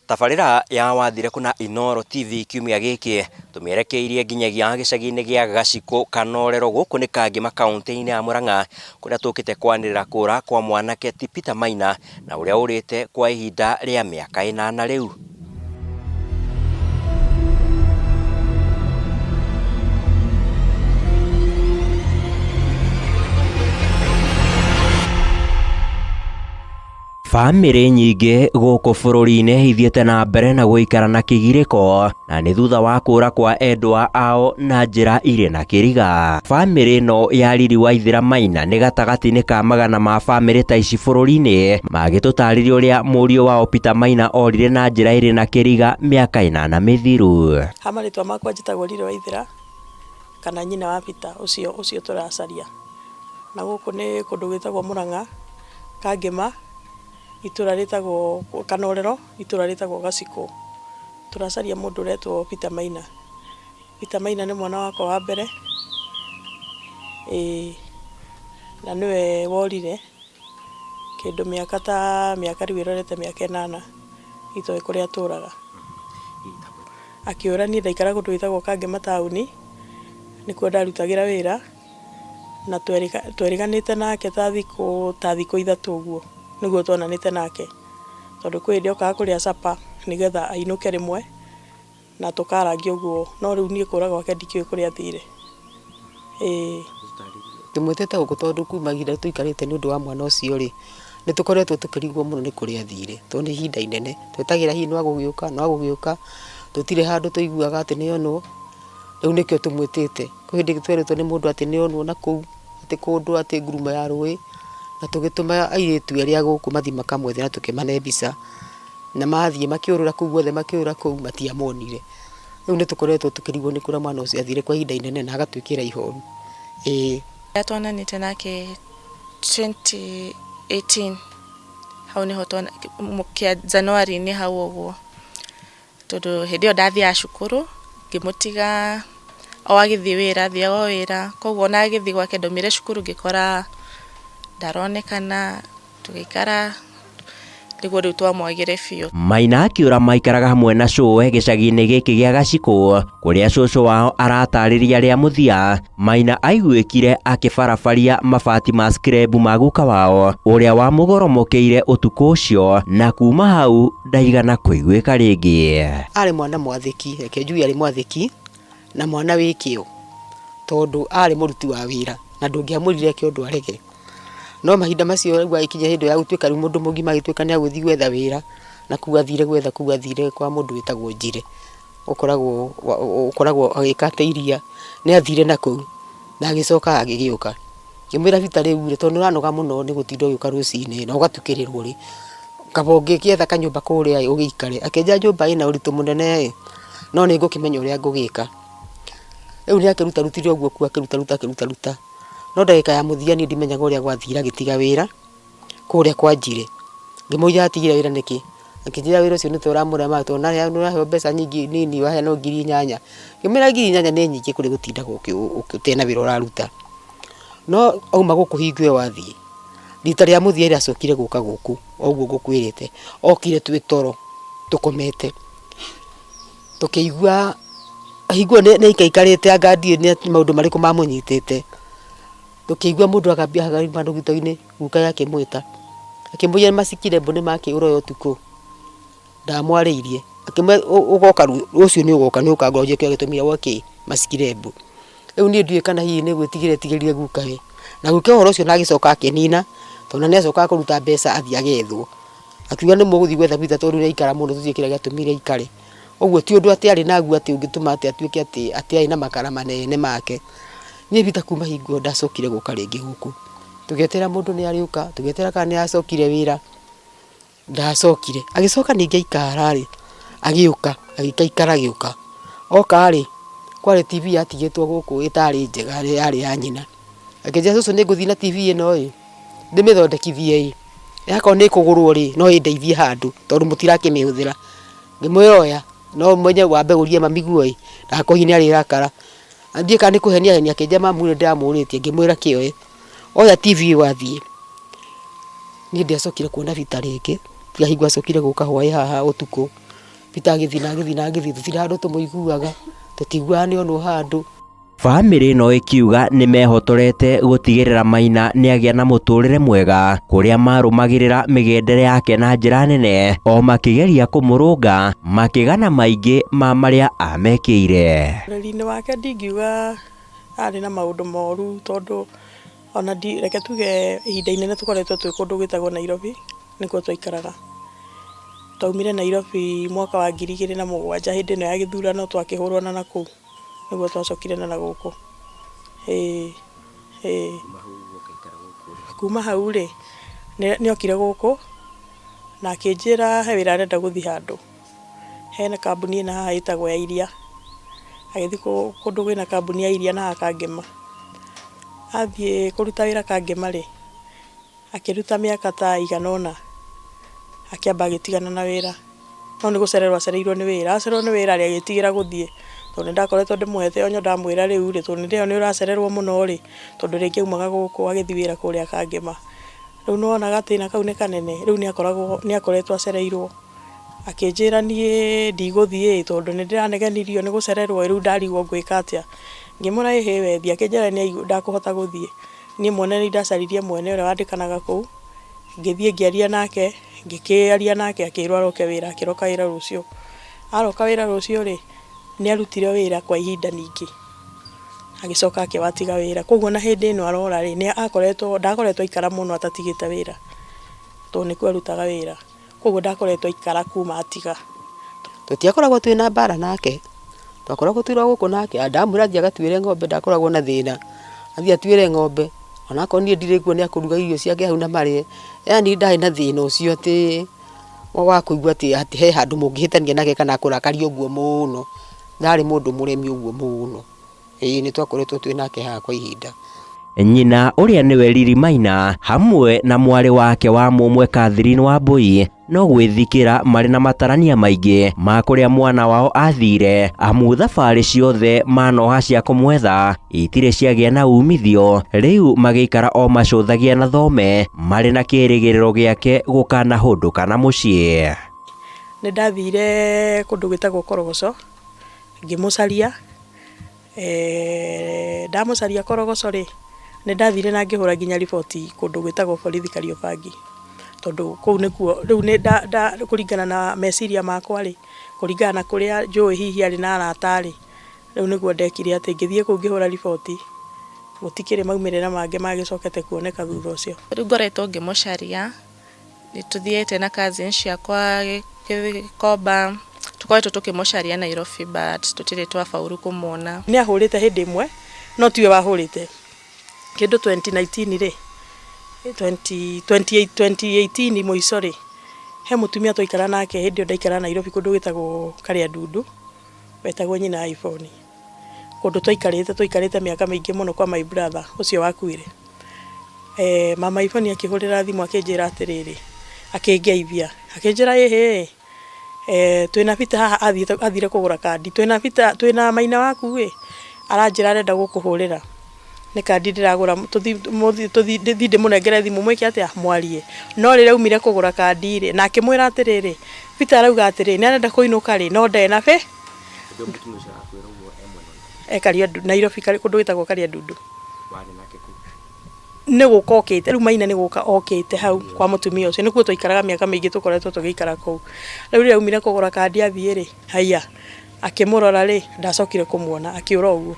Tabarĩra ya wathire kũna Inooro TV kiumia gĩkĩ tũmĩerekeirie nginyagia gĩcagi-inĩ gĩa Gacikũ Kanorero gũkũ nĩ Kangĩma kaunti-inĩ ya Murang'a kũrĩa tũkĩte kwanĩrĩra kũra kwa mwanake ti Peter Maina na ũrĩa ũrĩte kwa ihinda rĩa mĩaka 8 rĩu. Bamĩrĩ nyingĩ gũkũ bũrũri-inĩ ithiĩte na mbere na gũikara na kĩgirĩko na nĩ thutha wa kũra kwa endwa ao na njĩra irĩ na kĩriga. Bamĩrĩ ĩno ya Riri Waithĩra Maina nĩ gatagatĩ-inĩ ka magana ma bamĩrĩ ta ici bũrũri-inĩ magĩtũtarĩria ũrĩa mũriũ wao Peter Maina orire na njĩra ĩrĩ na kĩriga mĩaka 8 mĩthiru. Ha marĩtwa makwa njĩtagwo Riri Waithĩra kana nyina wa Peter ũcio ũcio tũracaria. Na gũkũ nĩ kũndũ gwĩtagwo Murang'a, Kangĩma, itũra rĩtagwo Kanorero, itũra rĩtagwo Gacikũ. Tũracaria mũndũ ũretwo Peter Maina. Peter Maina nĩ mwana wakwa wa mbere, ĩĩ na nĩwe worire kĩndũ mĩaka ta mĩaka rĩu ĩrorete mĩaka 8 itoĩ kũrĩa atũraga. Akĩũra niĩ ndaikara kũndũ gwĩtagwo Kangĩma taũni, nĩkuo ndarutagĩra wĩra na tweriganĩte nake ta thikũ 3 ũguo nĩguo tuonanĩte nake, tondũ kwĩ hĩndĩ okaga kũrĩa capa nĩgetha ainũke rĩmwe na tũkarangia ũguo, no rĩu niĩ kũra gwake ndikĩũĩ kũrĩa athire. Ĩĩ tũmwĩtĩte gũkũ tondũ kuma ihinda tũikarĩte nĩ ũndũ wa mwana ũcio rĩ, nĩ tũkoretwo tũkĩrigwo mũno nĩ kũrĩa athire, tondũ nĩ ihinda inene twetagĩra hihi no agũgĩũka, no agũgĩũka, tũtirĩ handũ tũiguaga atĩ nĩ onwo. Rĩu nĩkĩo tũmwĩtĩte. Kwĩ hĩndĩ twerĩtwo nĩ mũndũ atĩ nĩ onwo na kũu, atĩ kũndũ atĩ ngurumo ya rũĩ, na tũgĩtũma airĩtu erĩ a gũkũ mathiĩ makamwethe na tũkĩmane mbica, na mathiĩ makĩũrũra kũu guothe makĩũrũra kũu matiamonire. Rĩu nĩ tũkoretwo tũkĩrigwo nĩ kũrĩa mwana ũcio athire kwa ihinda inene na agatwĩkĩra ihoru. Ĩĩ Twonanĩte nake 2018 hau nĩho January-inĩ hau ũguo, tondũ hĩndĩ ĩyo ndathiaga cukuru ngĩmũtiga o agĩthiĩ wĩra, athiaga o wĩra, koguo ona agĩthiĩ gwake ndaumire cukuru ngĩkora ndaronekana, tũgĩikara nĩguo rĩu twamwagire biũ. Maina akĩũra maikaraga hamwe na cũwe gĩcagi-inĩ gĩkĩ gĩa Gacikũ kũrĩa cũcũ wao aratarĩria rĩa mũthia Maina aiguĩkire akĩbarabaria mabati ma skrebu ma guka wao ũrĩa wamũgoromokeire ũtukũ ũcio na kuma hau ndaigana kũiguĩka rĩngĩ. Arĩ mwana mwathĩki, reke njuge arĩ mwathĩki na mwana wĩ kĩo, tondũ arĩ mũruti wa wĩra na ndũngĩamwĩrire eke ũndũ arege. No mahinda macio rĩu agĩkinya hĩndĩ ya gũtuĩka rĩu mũndũ mũgima agĩtuĩka nĩ agũthiĩ gwetha wĩra, na kũu athire gwetha kũu athire kwa mũndũ wĩtagwo Njire, ũkoragwo agĩka ta iria, nĩ athire na kũu na agĩcoka agĩgĩũka. Ngĩmwĩra Peter rĩu rĩ, tondũ nĩ ũranoga mũno nĩ gũtinda ũgĩũka rũcinĩ na ũgatukĩrĩrwo rĩ, kaba ũngĩgĩetha kanyũmba kũrĩa ĩ ũgĩikare. Akĩnjĩra nyũmba ĩna ũritũ mũnene ĩ, no nĩ ngũkĩmenya ũrĩa ngũgĩka. Rĩu nĩ akĩrutarutire ũguo kuo akĩrutaruta akĩrutaruta, no ndagĩka ya mũthia niĩ ndimenyaga ũrĩa gwathire agĩtiga wĩra kũrĩa kwa Njire. Ngĩmũria atigire wĩra nĩkĩ, akĩnjĩra wĩra ũcio nĩ ta ũramũrema tondũ nĩ ũraheo mbeca nyingĩ nini waheanwo 8,000. Ngĩmwĩra 8,000 nĩ nyingĩ kũrĩ gũtindaga ũtena wĩra ũraruta. No auma gũkũ hingo ĩyo athiĩ, rita rĩa mũthia rĩrĩa acokire gũka gũkũ o ũguo ngũkwĩrĩte, okire twĩ toro tũkomete, tũkĩigua hingo ĩyo nĩ aikaikarĩte anga ndiũĩ nĩ maũndũ marĩkũ mamũnyitĩte. Tũkĩigua mũndũ agambia akauma rũgito-inĩ guka akĩmwĩta, akĩmũria macikire mbũ nĩ makĩũra ũyũ ũtukũ, ndamwarĩirie, akĩmwĩra ũgoka rũciũ nĩ ũgoka nĩ ũkangora ũnjĩre kĩrĩa gĩtũmire woke macikire mbũ. Rĩu niĩ ndiũĩ kana hihi nĩ gwĩtigĩra etigĩrire guka we, na guka ũhoro ũcio na agĩcoka akĩnina, tondũ nĩ acokaga kũruta mbeca athiĩ agethwo. Akiuga nĩ mũgũthiĩ gwetha Peter tondũ nĩ aikara mũno tũtiũĩ kĩrĩa gĩatũmire aikare. Ũguo ti ũndũ atĩ arĩ naguo atĩ ũngĩtũma atĩ atuĩke atĩ arĩ na makara manene make. Niĩ Peter kuma hingo ĩyo ndacokire gũka rĩngĩ gũkũ. Tũgĩeterera mũndũ nĩ arĩũka, tũgĩeterera kana nĩ acokire wĩra, ndacokire. Agĩcoka ningĩ aikara rĩ, agĩũka, agĩikaikara agĩũka. Oka rĩ, kwarĩ TV yatigĩtwo gũkũ ĩtarĩ njega yarĩ ya nyina. Akĩnjĩra cũcũ nĩ ngũthiĩ na TV ĩno ĩ, ndĩmĩthondekithie ĩ, yakorwo nĩ ĩkũgũrwo rĩ, no ĩndeithie handũ tondũ mũtirakĩmĩhũthĩra. Ngĩmwĩra oya, no ũmenye wambe ũrie mami guo ĩ, ndagakorwo hihi nĩ arĩrakara. Na ndiũĩ kana nĩ kũhenia ahenia akĩnjĩra mamu nĩ ndĩramũrĩtie, ngĩmwĩra kĩoe. Oya TV ĩyo athiĩ. Niĩ ndiacokire kuona Peter rĩngĩ, tiga hingo acokire gũka hwaĩ haha ũtukũ. Peter agĩthiĩ na agĩthiĩ na agĩthiĩ, tũtirĩ handũ tũmũiguaga, tũtiguaga nĩ onwo handũ. Bamĩrĩ ĩno ĩkiuga nĩmehotorete gũtigĩrĩra Maina nĩagĩa na mũtũrĩre mwega kũrĩa marũmagĩrĩra mĩgendere yake na njĩra nene o makĩgeria kũmũrũnga makĩgana maingĩ ma marĩa amekĩire. Ũreri-inĩ wake ndingiuga arĩ na maũndũ moru tondũ ona reke tuge ihinda inene tũkoretwo twĩ kũndũ gwĩtagwo Nairobi nĩkuo twaikaraga. Twaumire Nairobi mwaka wa 2007 hĩndĩ ĩno ya gĩthurano twakĩhũrwo na nakũu nĩguo twacokire na gũkũ. Ĩĩ ĩĩ kuma hau rĩ nĩ okire gũkũ na akĩnjĩra he wĩra arenda gũthiĩ handũ. Hena kambuni ĩna haha ĩtagwo ya iria. Agĩthiĩ kũndũ kwĩna kambuni ya iria na haha Kangema. Athiĩ kũruta wĩra Kangema rĩ, akĩruta mĩaka ta igana ũna, akĩamba agĩtigana na wĩra. No nĩ gũcererwo acereirwo nĩ wĩra. Acererwo nĩ wĩra rĩ, agĩtigĩra gũthiĩ. Tondũ nĩ ndakoretwo ndĩmũhete onyo ndamwĩra rĩu rĩ, tondũ nĩ ndĩrona nĩ ũracererwo mũno rĩ, tondũ rĩngĩ aumaga gũkũ agĩthiĩ wĩra kũrĩa Kangema. Rĩu nĩ wona gatĩna kau nĩ kanene, rĩu nĩ akoretwo acereirwo. Akĩnjĩra niĩ ndigũthiĩ tondũ nĩ ndĩranegenirio nĩ gũcererwo rĩu ndarigwo ngwĩka atĩa. Ngĩmwĩra ĩhĩ we thiĩ, akĩnjĩra ndakũhota gũthiĩ. Niĩ mwene nĩ ndacaririe mwene ũrĩa wandĩkanaga kũu, ngĩthiĩ ngĩaria nake, ngĩkĩaria nake akĩrwo aroke wĩra, akĩroka wĩra rũciũ. Aroka wĩra rũciũ rĩ, nĩ arutire wĩra kwa ihinda ningĩ. Agĩcoka akĩwatiga wĩra. Koguo na hĩndĩ ĩno arora rĩ, nĩ akoretwo ndakoretwo aikara mũno atatigĩte wĩra. Tondũ nĩkuo arutaga wĩra. Koguo ndakoretwo aikara kuma atiga. Tũtiakoragwo twĩna mbara nake, twakoragwo twĩ gũkũ nake, ndamwĩra athiĩ agatuĩre ng'ombe ndakoragwo na thĩna, athiĩ atuĩre ng'ombe, onakorwo niĩ ndirĩ kuo nĩ akũruga irio ciake hau na marĩe, yani ndarĩ na thĩna ũcio atĩ wa kũigua atĩ he handũ mũngĩhĩtania nake kana akũrakarie ũguo mũno, ndarĩ mũndũ mũremi ũguo mũno. Ĩĩ nĩ twakoretwo twĩ nake haha kwa ihinda. Nyina ũrĩa nĩwe Lily Maina hamwe na mwarĩ wake wa mũmwe Catherine Wambui no gwĩthikĩra marĩ na matarania maingĩ ma kũrĩa mwana wao athire, amu thabarĩ ciothe manoha cia kũmwetha itirĩ ciagĩa na umithio, rĩu magĩikara o macũthagia na thome marĩ na kĩrĩgĩrĩro gĩake gũkanahũndũka na mũciĩ. Nĩ ndathire kũndũ gwĩtagwo Korogoco ngĩmũcaria, ndamũcaria Korogoco rĩ, nĩ ndathire na ngĩhũra nginya riboti kũndũ gwĩtagwo borithi Kariobangi, tondũ kũu nĩkuo rĩu nĩ kũringana na meciria makwa rĩ, kũringana na kũrĩa njũĩ hihi arĩ na arata rĩ, rĩu nĩguo ndekire atĩ ngĩthiĩ kũu ngĩhũra riboti, gũtikĩrĩ maumĩrĩra mangĩ magĩcokete kuoneka thutha ũcio. Rĩu ngoretwo ngĩmũcaria, nĩ tũthiĩte na cousins ciakwa Gĩkomba, tũkoretwo tũkĩmũcaria Nairobi but tũtirĩ twabauru kũmuona. Nĩ ahũrĩte hĩndĩ ĩmwe, no tiwe wahũrĩte. Kĩndũ 2019 rĩ, 2018 mũico rĩ, he mũtumia twaikara nake hĩndĩ ĩyo ndaikara Nairobi kũndũ gwĩtagwo Kariandudu, wetagwo nyina iPhone. Kũndũ twaikarĩte mĩaka mĩingĩ mũno kwa my brother ũcio wakuire. Mama iPhone akĩhũrĩra thimũ akĩnjĩra atĩrĩrĩ, akĩngeithia, akĩnjĩra ĩhĩ, twĩna Peter haha athire kũgũra kandi, twĩna Peter, twĩna Maina waku ĩ, aranjĩra arenda gũkũhũrĩra. Nĩ kandi ndĩragũra, tũthiĩ ndĩmũnengere thimũ mwĩke atĩa, mwarie. No rĩrĩa aumire kũgũra kandi rĩ, na akĩmwĩra atĩrĩrĩ, Peter arauga atĩrĩrĩ, nĩ arenda kũinũka rĩ, no ndarĩ na e Nairobi kũndũ gwĩtagwo Kariandudu. Nĩ gũka okĩte, rĩu Maina nĩ gũka okĩte hau kwa mũtumia ũcio, nĩkuo twaikaraga mĩaka mĩingĩ tũkoretwo tũgĩikara kũu. Rĩu rĩrĩa aumire kũgũra kandi athiĩ rĩ, haiya, akĩmũrora rĩ, ndacokire kũmuona, akĩũra ũguo.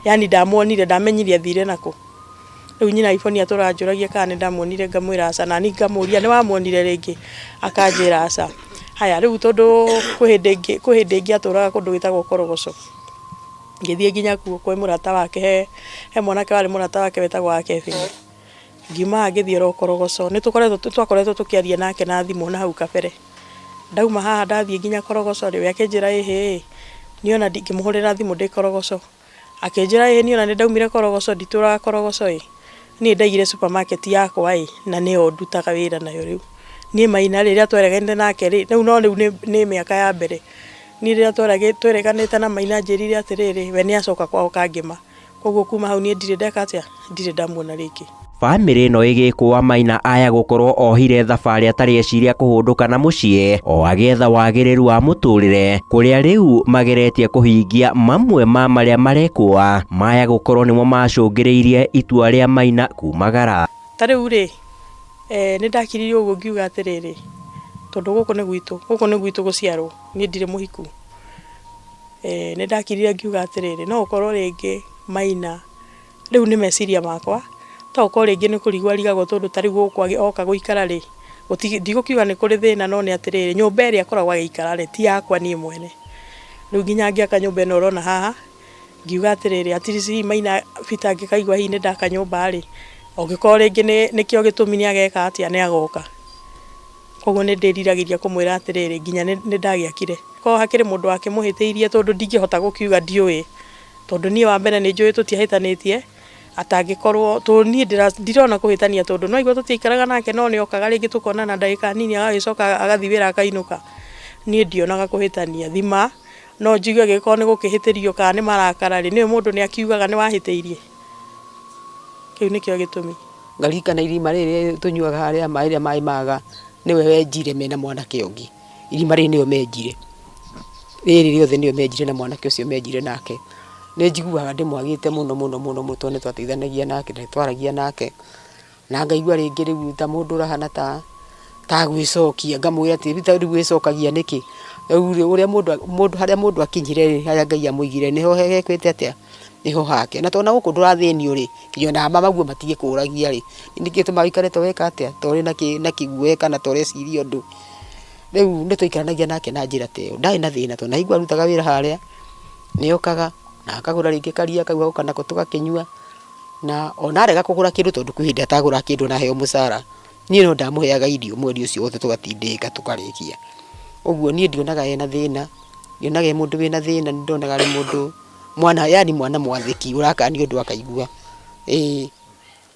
Yani ndamuonire, ndamenyire athire nakũ. Rĩu nyina iPhone atũranjũragia kana nĩ ndamuonire, ngamwĩra aca, na niĩ ngamũria nĩ wamuonire rĩngĩ, akanjĩra aca. Haya rĩu tondũ kwĩ hĩndĩ ĩngĩ atũraga kũndũ gwĩtagwo Korogoco. Ngĩthiĩ nginya kuo kwĩ mũrata wake, he mwanake warĩ mũrata wake wetagwo wa Kevin. Ngiuma haha ngĩthiĩ oro Korogoco, nĩ twakoretwo tũkĩaria nake na thimũ na hau kabere. Ndauma haha ndathiĩ nginya Korogoco rĩ, we akĩnjĩra ĩhĩ, niĩ ona ngĩmũhũrĩra thimũ ndĩ Korogoco. Akĩnjĩra ĩhĩ niĩ ona nĩ ndaumire Korogoco, nditũraga Korogoco ĩ. Niĩ ndaigire supermarket yakwa ĩ, na nĩyo ndutaga wĩra nayo rĩu. Niĩ Maina rĩrĩa twereganire nake rĩ, rĩu no rĩu nĩ mĩaka ya mbere. Niĩ rĩrĩa twereganĩte na Maina anjĩrire atĩrĩrĩ, we nĩ acoka kwao Kangema. Koguo kuma hau niĩ ndirĩ ndeka atĩa, ndirĩ ndamuona rĩngĩ. Bamĩrĩ ĩno ĩgĩkũa Maina aya gũkorwo ohire thabarĩ atarĩ eciria kũhũndũka na mũciĩ o agĩetha wagĩrĩru wa mũtũrĩre kũrĩa rĩu mageretie kũhingia mamwe ma marĩa marekũa maya gũkorwo nĩmo macũngĩrĩirie itua rĩa Maina kumagara. Ta rĩu rĩ, nĩ ndakiririe ũguo ngiuga atĩrĩrĩ, tondũ gũkũ nĩ gwitũ, gũkũ nĩ gwitũ gũciarwo, niĩ ndirĩ mũhiku. Nĩ ndakirire ngiuga atĩrĩrĩ, no ũkorwo rĩngĩ Maina rĩu nĩ meciria makwa, to ũkorwo rĩngĩ nĩ kũrigwo arigagwo tondũ ta rĩu gũkũ oka gũikara rĩ, ndigũkiuga nĩ kũrĩ thĩna no nĩ atĩrĩrĩ, nyũmba ĩrĩa akoragwo agĩikara rĩ, ti yakwa niĩ mwene. Rĩu nginya ngĩaka nyũmba ĩno ũrona haha, ngiuga atĩrĩrĩ, at least hihi Maina Peter angĩkaigua hihi nĩ ndaka nyũmba rĩ, ũngĩkorwo rĩngĩ nĩkĩo gĩtũmi nĩ ageka atĩa, nĩ agoka. Koguo nĩ ndĩriragĩria kũmwĩra atĩrĩrĩ, nginya nĩ ndagĩakire. Korwo hakĩrĩ mũndũ wakĩmũhĩtĩirie tondũ ndingĩhota gũkiuga ndiũĩ, tondũ niĩ wa mbere nĩ njũĩ tũtiahĩtanĩtie, atangĩkorwo tondũ niĩ ndirona kũhĩtania tondũ no igua tũtiaikaraga nake no nĩ okaga rĩngĩ tũkonana ndagĩka nini agagĩcoka agathiĩ wĩra akainũka. Niĩ ndionaga kũhĩtania thima, no njigue angĩkorwo nĩ gũkĩhĩtĩrio kana nĩ marakara rĩ, nĩwe mũndũ nĩ akiugaga nĩ wahĩtĩirie. Kĩu nĩkĩo gĩtũmi. Ngaririkana irima rĩrĩ tũnyuaga harĩa maĩ rĩrĩa maĩ maga, nĩwe wenjire mena mwanake ũngĩ. Irima rĩrĩ nĩwe menjire. Rĩrĩ rĩothe nĩwe menjire na mwanake ũcio menjire nake. Nĩ njiguaga ndĩmwagĩte mũno mũno mũno mũno tondũ nĩ twateithanagia nake na nĩ twaragia nake. Na ngaigua rĩngĩ rĩu ta mũndũ ũrahana ta gwĩcokia, ngamwĩra atĩ ta rĩu wĩcokagia nĩkĩ? Rĩu ũrĩa mũndũ harĩa mũndũ akinyire rĩ, harĩa Ngai amũigire nĩho hekĩte atĩa? Nĩho hake. Na tondũ gũkũ ndũrathĩnio rĩ, nginya ona mamaguo matigĩkũragia rĩ, nĩkĩ gĩtũmaga ũikare ta weka atĩa? Ta ũrĩ na kĩguoya kana ta ũreciria ũndũ. Rĩu nĩ twaikaranagia nake na njĩra ta ĩyo. Ndarĩ na thĩna tondũ ndaigua arutaga wĩra harĩa, nĩ okaga na akagũra rĩngĩ karia kau agoka nako tũgakĩnyua. Na ona arega kũgũra kĩndũ tondũ kwĩ hĩndĩ atagũraga kĩndũ na aheo mũcara, niĩ no ndamũheaga irio mweri ũcio wothe tũgatindĩka tũkarĩkia. Ũguo niĩ ndionaga ena thĩna, ndionaga e mũndũ wĩna thĩna, nĩ ndonaga arĩ mũndũ mwana yani mwana mwathĩki ũrakania ũndũ akaigua. Ĩĩ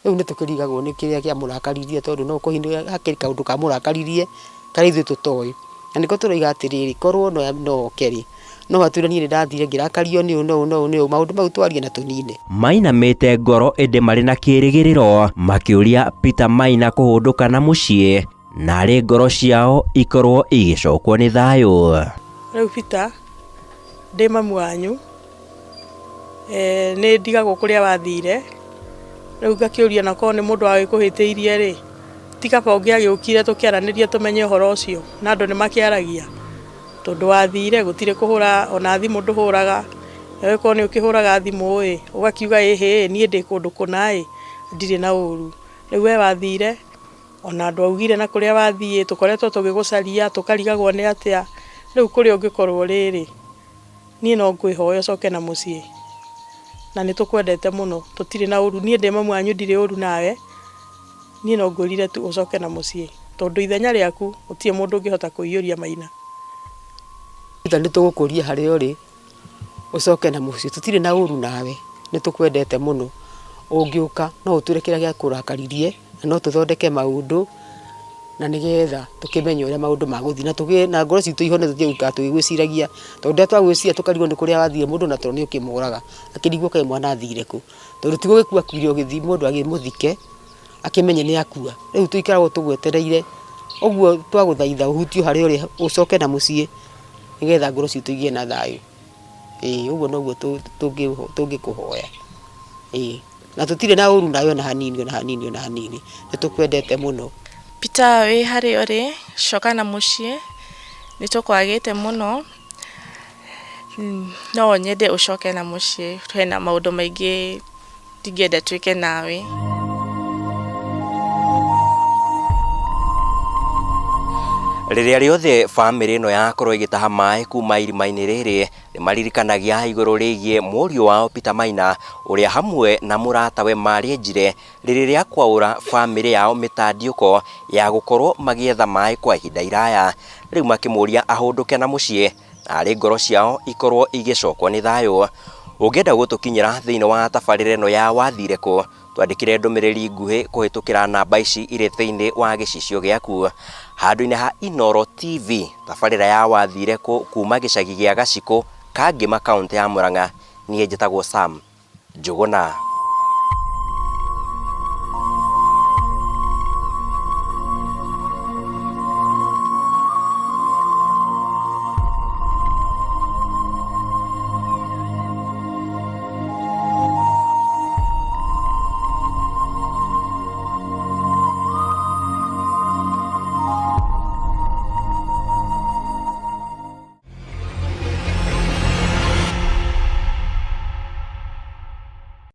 rĩu nĩ tũkĩrigagwo nĩ kĩrĩa kĩamũrakaririe tondũ no ũkorwo hakĩrĩ kaũndũ kamũrakaririe karĩa ithuĩ tũtoĩ. Na nĩkĩo tũroiga atĩrĩrĩ, korwo no oke rĩ, no atwĩre niĩ nĩ ndathire ngĩrakario nĩ ũũ na ũũ na ũũ na ũũ, maũndũ mau twarie na tũnine. Mainamĩte ngoro ĩndĩ marĩ na kĩrĩgĩrĩro makĩũria Peter Maina kũhũndũka na mũciĩ narĩ ngoro ciao ikorwo igĩcokwo nĩ thayũ. Rĩu Peter, ndĩ mamu wanyu, nĩ ndigagwo kũrĩa wathire, rĩu ngakĩũria na korwo nĩ mũndũ wagĩkũhĩtĩirie rĩ, ti kaba ũngĩagĩũkire tũkĩaranĩrie tũmenye ũhoro ũcio, na andũ nĩ makĩaragia. Tondũ wathire gũtirĩ kũhũra ona thimũ ndũhũraga, angĩkorwo nĩ ũkĩhũraga thimũ ĩ, ũgakiuga ĩhĩ niĩ ndĩ kũndũ kũna ĩ, ndirĩ na ũru. Rĩu we wathire, ona andũ augire na kũrĩa wathiĩ, tũkoretwo tũgĩgũcaria, tũkarigagwo nĩ atĩa, rĩu kũrĩa ũngĩkorwo rĩrĩ, niĩ no ngwĩhoya ũcoke na mũciĩ. Na nĩ tũkwendete mũno, tũtirĩ na ũru, niĩ ndĩ mamu wanyu ndirĩ ũru nawe, niĩ no ngwĩrire tu ũcoke na mũciĩ, tondũ ithenya rĩaku gũtirĩ mũndũ ũngĩhota kũiyũria Maina. Peter nĩ tũgũkũria harĩa ũrĩ, ũcoke na mũciĩ, tũtirĩ na ũru nawe, nĩ tũkwendete mũno. Ũngĩũka no ũtwĩre kĩrĩa gĩakũrakaririe na no tũthondeke maũndũ na nĩgetha tũkĩmenye ũrĩa maũndũ magũthiĩ na tũgĩe na ngoro citũ ihone tũtige gũikara tũgĩgwĩciragia, tondũ rĩrĩa twagwĩciria tũkarigwo nĩ kũrĩa wathire mũndũ ona toro nĩ ũkĩmũraga, akĩrigwo kaĩ mwana athire kũ, tondũ ti gũgĩkua akuire ũgĩthiĩ mũndũ agĩmũthike akĩmenye nĩ akua. Rĩu tũikaragwo tũgwetereire, ũguo twagũthaitha ũhutio harĩa ũrĩ ũcoke na mũciĩ nĩgetha ngoro citũ igĩe na thayũ. Ĩĩ ũguo noguo tũngĩkũhoya. Ĩĩ na tũtirĩ na ũru nawe ona hanini ona hanini ona hanini, nĩ tũkwendete mũno. Peter wĩ harĩa ũrĩ, coka na mũciĩ, nĩ tũkwagĩte mũno, no nyende ũcoke na mũciĩ, hena maũndũ maingĩ ndingĩenda twĩke nawe. Rĩrĩa rĩothe bamĩrĩ ĩno yakorwo ĩgĩtaha maĩ kuma irima-inĩ rĩrĩ, nĩ maririkanagia igũrũ rĩgiĩ mũriũ wao Peter Maina ũrĩa hamwe na mũratawe marĩenjire rĩrĩ rĩa kwaũra bamĩrĩ yao mĩtandiũko ya gũkorwo magĩetha maĩ kwa ihinda iraya. Rĩu makĩmũria ahũndũke na mũciĩ na arĩ ngoro ciao ikorwo igĩcokwo nĩ thayũ. Ũngĩenda gũtũkinyĩra thĩinĩ wa tabarĩra ĩno ya wathire kũ, twandĩkĩre ndũmĩrĩri nguhĩ kũhĩtũkĩra namba ici irĩ thĩinĩ wa gĩcicio gĩaku. Handũ-inĩ ha Inooro TV, tabarĩra ya wathire kũ kuma gĩcagi gĩa Gacikũ, Kangĩma, kaũntĩ ya Murang'a, niĩ njĩtagwo Sam Njũgũna.